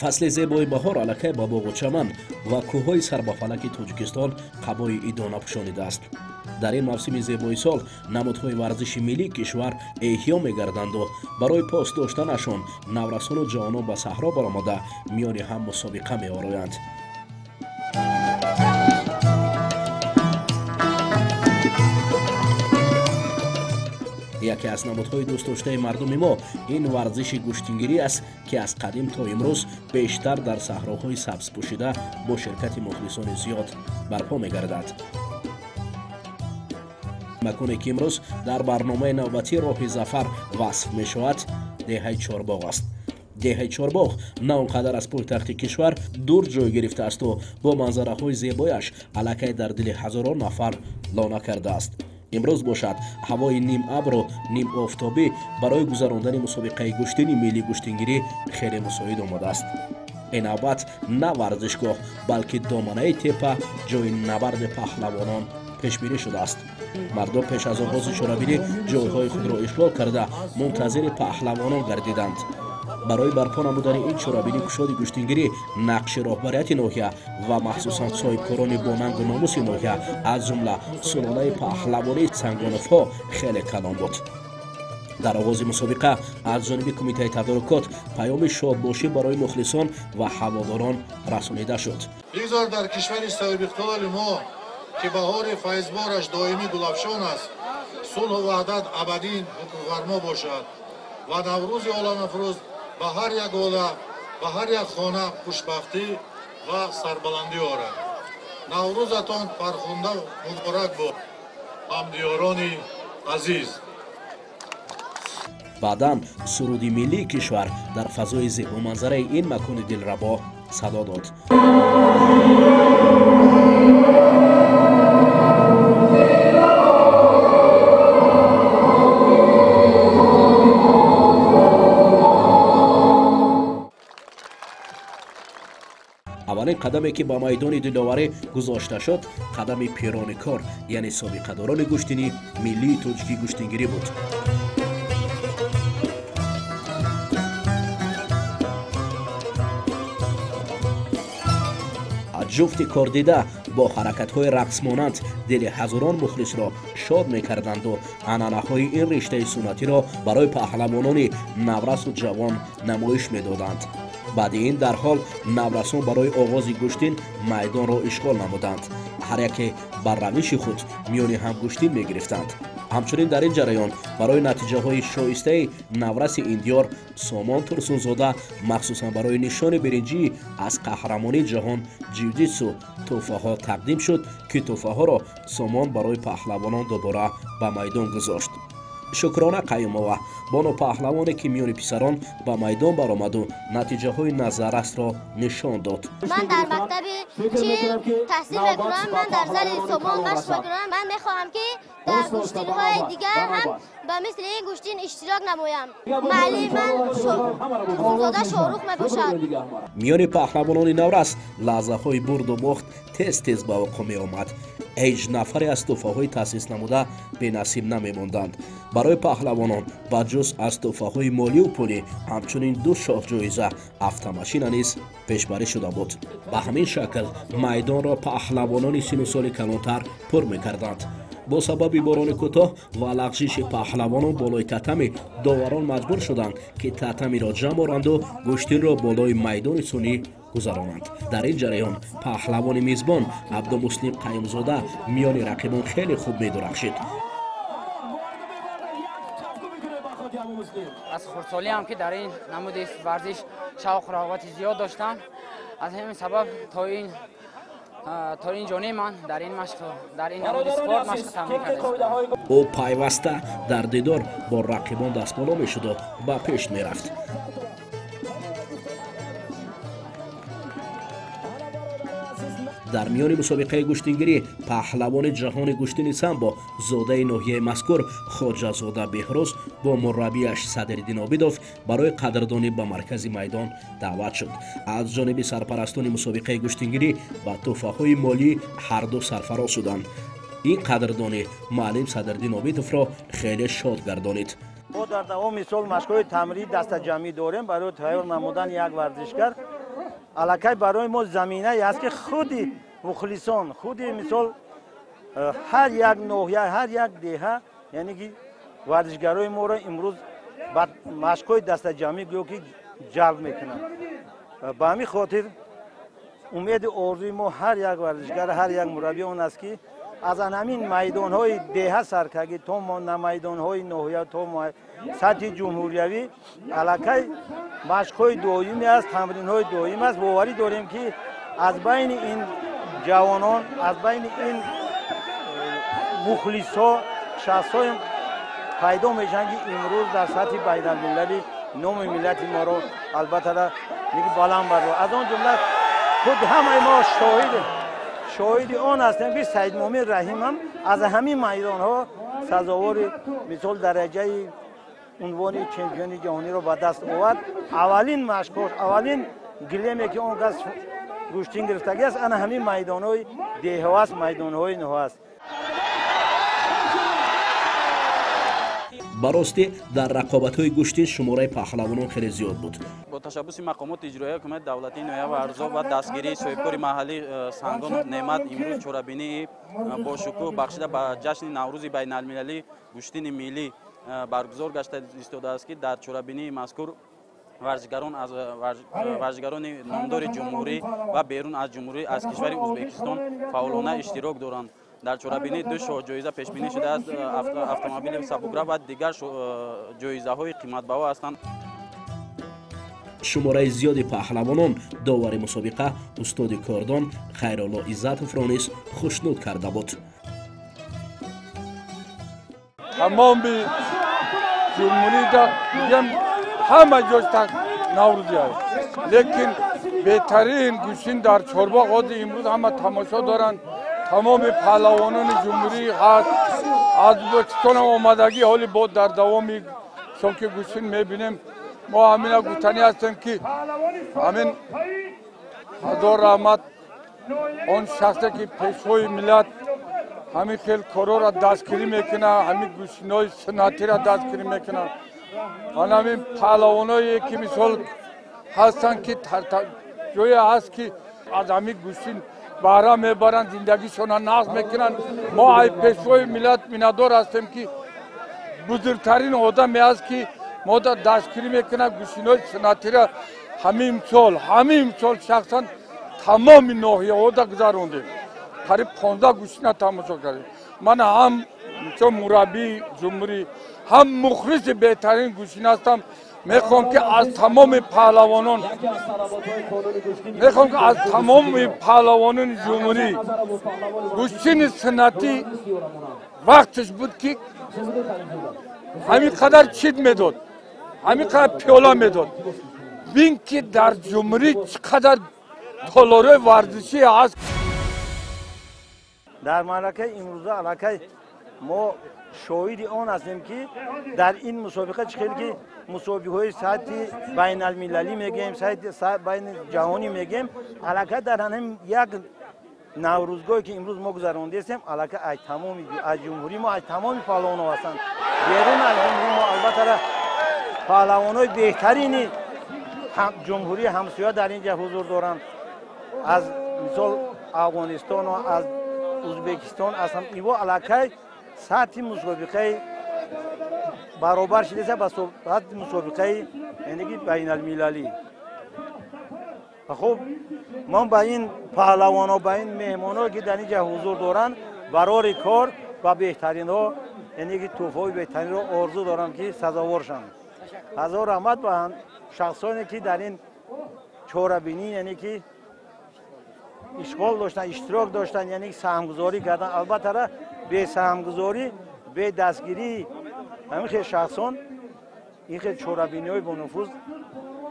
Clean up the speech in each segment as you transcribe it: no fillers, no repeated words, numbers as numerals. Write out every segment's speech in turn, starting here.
Фасли зебои баҳор аллакай ба боғу чаман ва кӯҳҳои сарбафалаки Тоҷикистон қабои идона пӯшонидааст. Дар ин мавсими зебои сол намудҳои варзиши миллии кишвар эҳё мегарданду барои пос доштанашон наврасону ҷавонон ба саҳро баромада миёни ҳам мусобиқа меороянд. Яке аз намудҳои дӯстдоштаи мардуми мо ин варзиши гӯштингирӣ аст, ки аз қадим то имрӯз бештар дар саҳроҳои сабзпӯшида бо ширкати мухлисони зиёд барпо мегардад. Маконе ки имрӯз дар барномаи навбатии роҳи зафар васф мешавад, деҳаи Чорбоғ аст. Деҳаи Чорбоғ на он қадар аз пойтахти кишвар дур ҷой гирифтаасту бо манзараҳои зебояш аллакай дар дили ҳазорон нафар лона кардааст. Имрӯз бошад, ҳавои нимабру нимофтобӣ барои гузарондани мусобиқаи гӯштини миллии гӯштингирӣ хеле мусоид омадааст. Ин навбат на варзишгоҳ, балки доманаи тепа ҷои набарди паҳлавонон пешбинӣ шудааст. Мардум пеш аз оғози чорабинӣ ҷойҳои худро ишғол карда мунтазири паҳлавонон гардиданд. Барои барпо намудани ин чорабинӣ кушоди гӯштингирӣ нақши роҳбарияти ноҳия ва махсусан соҳибкорони бонангу номуси ноҳия, аз ҷумла сулолаи паҳлавонии Сангоновҳо хеле калон буд. Дар оғози мусобиқа аз ҷониби кумитаи тадорукот паёми шодбошӣ барои мухлисон ва ҳаводорон расонида шуд. Бигзор дар кишвари соҳибиқтидори мо, ки баҳори файзбораш доимӣ гулафшон аст, сулҳу ваҳдат абадин ҳукмфармо бошад ва Наврӯзи оламафрӯз ба ҳар як оила, ба ҳар як хона хушбахтӣ ва сарбаландӣ орад. Наврӯзатон фархунда муборак бод, ҳамдиёрони азиз. Баъдан суруди миллии кишвар дар фазои зебоманзараи ин макони дилрабо садо дод. Аввалин қадаме ки ба майдони диловарӣ гузошта шуд, қадами пирони кор, яъне собиқадорони гӯштини миллии тоҷикӣ гӯштингирӣ буд. Ҷуфти кордида бо ҳаракатҳои рақсмонанд дили ҳазорон мухлисро шод мекарданду анъанаҳои ин риштаи суннатиро барои паҳлавонони наврасу ҷавон намоиш медоданд. Баъди ин дарҳол наврасон барои оғози гӯштин майдонро ишғол намуданд. Ҳар яке бар равиши худ миёни ҳам гӯштин мегирифтанд. Ҳамчунин дар ин ҷараён барои натиҷаҳои шоистаи навраси ин диёр Сомон Турсунзода, махсусан барои нишони биринҷӣ аз қаҳрамонии ҷаҳон ҷиу-ҷитсу тӯҳфаҳо тақдим шуд, ки тӯҳфаҳоро Сомон барои паҳлавонон дубора ба майдон гузошт. Шукрона Қаюмова бону паҳлавоне, ки миёни писарон ба майдон баромаду натиҷаҳои назаррасро нишон дод. Ман дар мактаби чил таҳсил мекунам, ман дар зали Сомон машқ мекунам. Ман мехоҳам, ки дар гӯштинҳои дигар ҳам ба мисли ин гӯштин иштирок намоям. Муаллими ман Турсунзода Шоҳрух мебошад. Миёни паҳлавонони наврас лаҳзаҳои бурду бохт тез-тез ба вуқӯъ меомад. Ҳеҷ нафаре аз тӯҳфаҳои таъсис намуда бенасиб намемонданд. Барои паҳлавонон ба ҷуз аз тӯҳфаҳои молию пулӣ ҳамчунин ду шоҳҷоиза автомашина низ пешбарӣ шуда буд. Ба ҳамин шакл майдонро паҳлавонони сину соли калонтар пур мекарданд. Бо сабаби борони кӯтоҳ ва лағжиши паҳлавонон болои татами доварон маҷбур шуданд, ки татамиро ҷамъ оранду гӯштинро болои майдони сунъӣ гузаронанд. Дар ин ҷараён паҳлавони мизбон Абдумуслим Қаюмзода миёни рақибон хеле хуб медурахшид. Аз хурдсолиам ки дар ин намуди варзиш шавқу рағбати зиёд доштам, аз ҳамин сабаб то ин ҷони ман дар ин машқ, дар ин намуди спорт машқ тамрин кардам. Ӯ пайваста дар дидор бо рақибон дастболо мешуду ба пеш мерафт. Дар миёни мусобиқаи гӯштингирӣ паҳлавони ҷаҳони гӯштини самбо зодаи ноҳияи мазкур Хоҷазода Беҳрӯз бо мураббияш Садриддин Обидов барои қадрдонӣ ба маркази майдон даъват шуд. Аз ҷониби сарпарастони мусобиқаи гӯштингирӣ ба тӯҳфаҳои молӣ ҳарду сарфароз шуданд. Ин қадрдонӣ муаллим Садриддин Обидовро хеле шод гардонид. Мо дар давоми сол машқҳои тамрини дастаҷамъӣ дорем барои тайёр намудани як варзишгар. Аллакай барои мо заминае аст, ки худи мухлисон, худи мисол ҳар як ноҳия, ҳар як деҳа, яъне ки варзишгарои моро имрӯз ба машқҳои дастаҷамъӣ гӯё ки ҷалб мекунанд. Ба ҳамин хотир умеди орзуи мо ҳар як варзишгар, ҳар як мураббӣ он аст, ки аз ҳамин майдонҳои деҳа саркагӣ то майдонҳои ноҳия то сатҳи ҷумҳуриявӣ аллакай машқҳои доимӣ аст, тамринҳои доим аст. Боварӣ дорем, ки аз байни ин ҷавонон, аз байни ин мухлисҳо шахсҳое пайдо мешаванд, ки имрӯз дар сатҳи байналмилалӣ номи миллати моро албатта баланд бардорад. Аз он ҷумла худ ҳамаи мо шоҳиди он ҳастем, ки Саидмӯмин Раҳим ҳам аз ҳамин майдонҳо сазовори мисол дараҷаи унвони чемпиони ҷаҳониро ба даст овард. Аввалин машқҳош, аввалин гилеме, ки он кас гӯштин гирифтагӣ аст, ана ҳамин майдонҳои деҳҳо аст, майдонҳои ноҳо аст. Ба ростӣ дар рақобатҳои гӯштин шумораи паҳлавонон хеле зиёд буд. Бо ташаббуси мақомоти иҷроияи ҳукумати давлатии ноҳия ва Варзоб ва дастгирии соҳибкори маҳаллӣ Сангонов Неъмат имрӯз чорабинии бошукӯҳ бахшида ба ҷашни Наврӯзи байналмилалӣ гӯштини миллӣ баргузор гашта истодааст, ки дар чорабинии мазкур варзишгарон аз варзишгарони номдори ҷумҳурӣ ва берун аз ҷумҳурӣ аз кишвари Ӯзбекистон фаъолона иштирок доранд. Дар чорабинӣ ду шоҳҷоиза пешбинӣ шудааст, автомобили сабукра ва дигар ҷоизаҳои қиматбаҳо ҳастанд. Шумораи зиёди паҳлавонон довари мусобиқа устоди кордон Хайрулло Иззатовро низ хушнуд карда буд. Тамоми ҷумҳурида мегӯям ҳама ҷош наврӯзӣ аст, лекин беҳтарин гӯштин дар Чорбоғ ҳозир имрӯз ҳама тамошо доранд. Тамоми паҳлавонони ҷумҳурӣ ҳаст, аз Ӯзбекистонам омадагӣ, ҳоли бо дар давоми чунки гӯштин мебинем. Мо ҳамина гуфтанӣ ҳастем, ки ҳамин ҳазор раҳмат он шахсе, ки пешвои миллат ҳамин хел корҳоро дастгирӣ мекунад, ҳамин гӯштинҳои суннатиро дастгирӣ мекунад. Ана ҳамин паҳлавоное, ки мисол ҳастанд, ки ҷое ҳаст, ки аз ҳамин гӯштин баҳра мебаранд, зиндагишонро нағз мекунанд. Мо ай пешвои миллат миннатдор ҳастем, ки бузургтарин одаме аст, ки мо дастгирӣ мекунад гӯштинҳои суннатиро. Ҳамин сол шахсан тамоми ноҳияҳода гузарондем, қариб 15 гӯштина тамошо кардем. Ман ҳам мураббии ҷумҳурӣ, ҳам мухлиси беҳтарин гӯштин ҳастам. Мехоҳам, ки аз тамоми паҳлавонон, мехоҳам, ки аз тамоми паҳлавонони ҷумҳурӣ гӯштини суннатӣ вақташ буд, ки ҳамин қадар чит медод, ҳамин қадар пиёла медод. Бин, ки дар ҷумҳурӣ чӣ қадар толорҳои варзишӣ ҳаст. Дар маъракаи имрӯза аллакай мо шоҳиди он ҳастем, ки дар ин мусобиқа чӣ хел ки мусобиқаҳои сатҳи байналмилалӣ мегӯем, сатҳи байни ҷаҳонӣ мегӯем, аллакай дар ҳамин як наврӯзгоҳе, ки имрӯз мо гузарондастем, аллакай аз тамоми аз ҷумҳурии мо аз тамоми паҳлавонҳо ҳастанд. Берун аз ҷумҳурии мо албатта паҳлавонҳои беҳтарини ҷумҳурии ҳамсоя дар ин ҷа ҳузур доранд, аз мисол Афғонистону аз Ӯзбекистон аз ҳам иво аллакай сатҳи мусобиқаи баробар шудааст ба сатҳи мусобиқаи яъне ки байналмилалӣ. Хуб, ман ба ин паҳлавонҳо, ба ин меҳмонҳо, ки дар ин ҷа ҳузур доранд, барори кор ва беҳтаринҳо, яъне ки тӯҳфаҳои беҳтаринро орзу дорам, ки сазовор шаванд. Ҳазор раҳмат ба шахсоне, ки дар ин чорабинӣ, яъне ки ишғол доштанд, иштирок доштанд, яъне ки саҳмгузорӣ карданд. Албатта бе саҳмгузорӣ, бе дастгирии ҳамин хел шахсон ин хел чорабиниҳои бонуфуз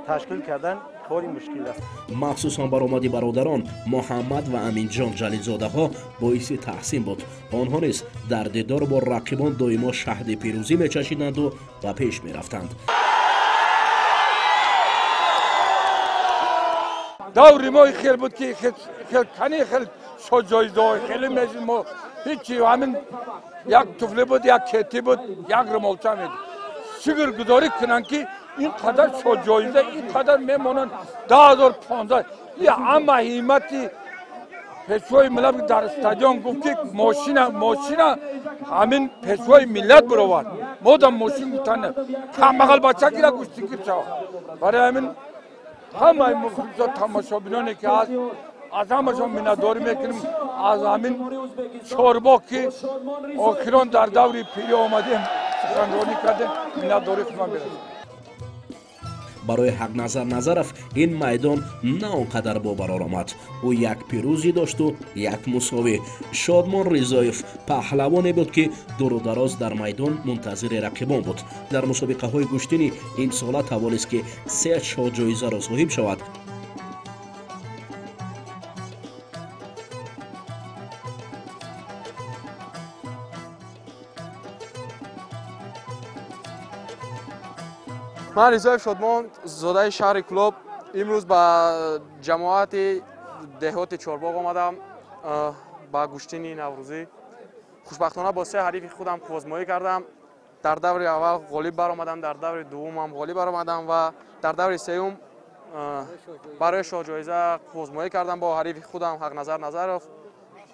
ташкил кардан кори мушкил аст. Махсусан баромади бародарон Муҳаммад ва Аминҷон Ҷалилзодаҳо боиси таҳсин буд. Онҳо низ дар дидор бо рақибон доимо шаҳди пирӯзӣ мечашиданду ба пеш мерафтанд. Даври мо хел буд, ки хел кани хел шоҷоизаҳо хеле мешид. Мо ҳичи ҳамин як туфле буд, як кетӣ буд, як румолча мед. Шукргузорӣ кунанд, ки Ин қадар шоҳҷоиза, ин қадар мемонанд 10,015. И ҳама ҳиммати пешвои миллат дар стадион гуфт, ки мошина, мошина ҳамин пешвои миллат бировард. Мо дар мошин гуфтан камбағал бача гира гӯштигир шава. Барои ҳамин ҳамаи мухлисо, тамошобиноне ки ҳаст, аз ҳамашон миннатдорӣ мекунем. Аз ҳамин Чорбоғ, ки охирон дар даври пирӣ омадем, суханронӣ кардем, миннатдорӣ худман мерасонем. Барои Ҳақназар Назаров ин майдон на он қадар бобарор омад. Ӯ як пирӯзӣ дошту як мусовӣ. Шодмон Ризоев паҳлавоне буд, ки дуру дароз дар майдон мунтазири рақибон буд. Дар мусобиқаҳои гӯштинӣ имсола тавонист, ки се шоҳҷоизаро соҳиб шавад. Ман Ризоев Шодмон, зодаи шаҳри Кӯлоб, имрӯз ба ҷамоати деҳоти Чорбоғ омадам ба гӯштини наврӯзӣ. Хушбахтона бо се ҳарифи худам қуввозмоӣ кардам. Дар даври аввал ғолиб баромадам, дар даври дуввумам ғолиб баромадам ва дар даври сеюм барои шоҳҷоиза қуввозмоӣ кардам бо ҳарифи худам Ҳақназар Назаров.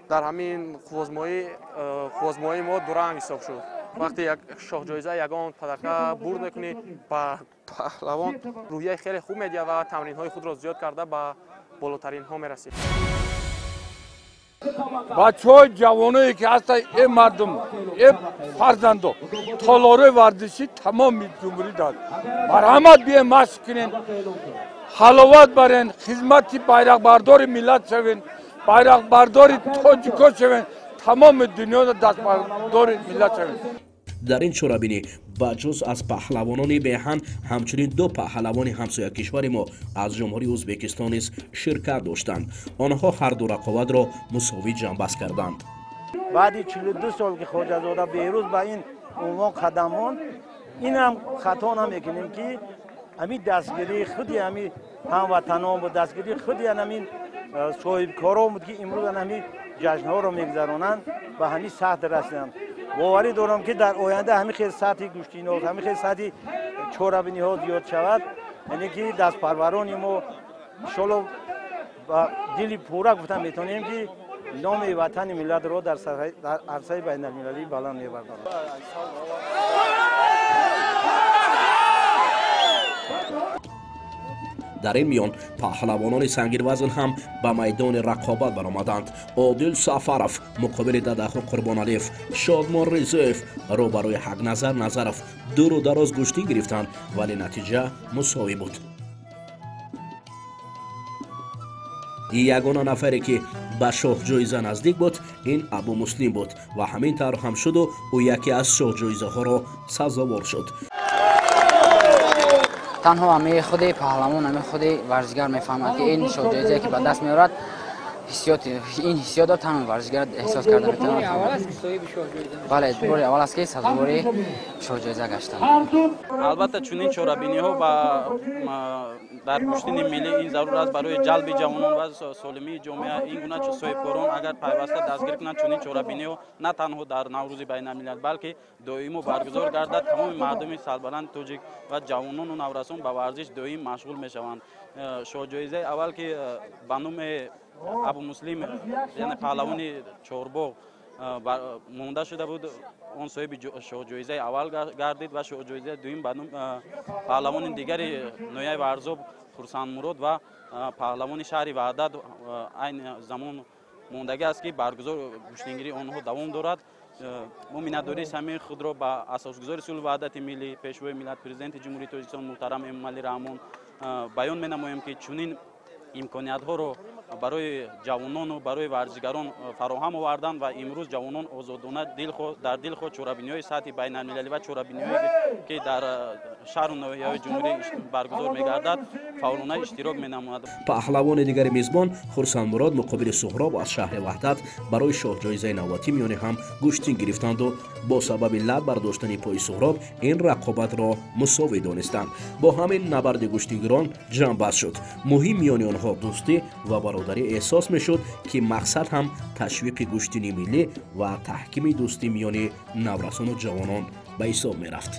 Дар ҳамин қуввозмоии мо дуранг ҳисоб шуд. Вақте як шоҳҷоиза ягон падарка бурд мекунӣ, ба паҳлавон рӯҳияи хеле хуб медиҳад ва тамринҳои худро зиёд карда ба болотаринҳо мерасид. Бачаҳои ҷавоное ки ҳастанд, э мардум, э фарзандо, толорои варзишӣ тамоми ҷумҳурӣ дар марҳамат, биен, машқ кунен, ҳаловат барен, хизмати байроқбардори миллат шавен, байроқбардори тоҷико шавен, тамоми дунёро дастбардори миллат шавен. Дар ин чорабинӣ ба ҷуз аз паҳлавонони беҳан, ҳамчунин ду паҳлавони ҳамсоякишвари мо аз Ҷумҳурии Ӯзбекистон низ ширкат доштанд. Онҳо ҳарду рақобатро мусовӣ ҷамъбаст карданд. Баъди 42 сол, ки Хоҷазода Беҳрӯз ба ин унвон қадам монд, инам хато намекунем, ки ҳамин дастгирии худи ҳамин ҳамватанон буд, дастгирии худи ҳамин соҳибкорон буд, ки имрӯз ҳамин ҷашнҳоро мегузаронанд, ба ҳамин сатҳ расиданд. Боварӣ дорам, ки дар оянда ҳамин хел сатҳи гӯштиниҳо, ҳамин хел сатҳи чорабиниҳо зиёд шавад, яъне ки дастпарварони мо иншолло ба дили пурра гуфта метавонем, ки номи ватани миллатро дар арсаи байналмилалӣ баланд мебардоранд. Дар ин миён паҳлавонони сангинвазн ҳам ба майдони рақобат баромаданд. Одил Сафаров муқобили Дадаху Қурбоналиев, Шодмон Ризоев рӯбарӯи Ҳақназар Назаров дуру дароз гӯштин гирифтанд, вале натиҷа мусовӣ буд. Ягона нафаре, ки ба шоҳҷоиза наздик буд, ин Абумуслим буд ва ҳамин тавр ҳам шуду ӯ яке аз шоҳҷоизаҳоро сазовор шуд. Танҳо ҳамаи худи паҳлавон, ҳамаи худи варзишгар мефаҳмад, ки ин шоҳҷоизае, ки ба даст меорад, ин ҳиссиётро танҳо варзишгар эҳсос карда метавонад. Бале, бори аввал аст, ки сазовори шоҳҷоиза гаштам. Албатта, чунин чорабиниҳо дар гӯштини миллӣ ин зарур аст барои ҷалби ҷавонон ва солимии ҷомеа. Ин гуна соҳибкорон агар пайваста дастгир кунанд, чунин чорабиниҳо на танҳо дар Наврӯзи байналмилал, балки доимо баргузор гардад, тамоми мардуми сарбаланди тоҷик ва ҷавонону наврасон ба варзиш доим машғул мешаванд. Шоҳҷоизаи аввал, ки ба номи Абумуслим, яъне паҳлавони Чорбоғ монда шуда буд, он соҳиби шоҳҷоизаи аввал гардид ва шоҳҷоизаи дуюм ба паҳлавони дигари ноҳияи Варзоб Хурсандмурод ва паҳлавони шаҳри Ваҳдат айни замон мондагӣ аст, ки баргузор гӯштингирии онҳо давом дорад. Мо миннатдории самимии худро ба асосгузори сулҳу ваҳдати миллӣ, пешвои миллат, президенти Ҷумҳурии Тоҷикистон муҳтарам Эмомалӣ Раҳмон баён менамоем, ки чунин имкониятҳоро барои ҷавонону барои варзишгарон фароҳам оварданд ва имрӯз ҷавонон озодона дар дилхоҳ чорабиниҳои сатҳи байналмилалӣ ва чорабиниҳое, ки дар шаҳру ноҳияҳои ҷумҳурӣ баргузор мегардад, фаъолона иштирок менамояд. Паҳлавони дигари мезбон Хурсандмурод муқобили Суҳроб аз шаҳри Ваҳдат барои шоҳҷоизаи навбатӣ миёни ҳам гӯштин гирифтанду бо сабаби лат бардоштани пои Суҳроб ин рақобатро мусовӣ донистанд. Бо ҳамин набарди гӯштингирон ҷамъбаст шуд. Муҳим миёни онҳо дӯстӣ ва бародарӣ эҳсос мешуд, ки мақсад ҳам ташвиқи гӯштини миллӣ ва таҳкими дӯстӣ миёни наврасону ҷавонон ба ҳисоб мерафт.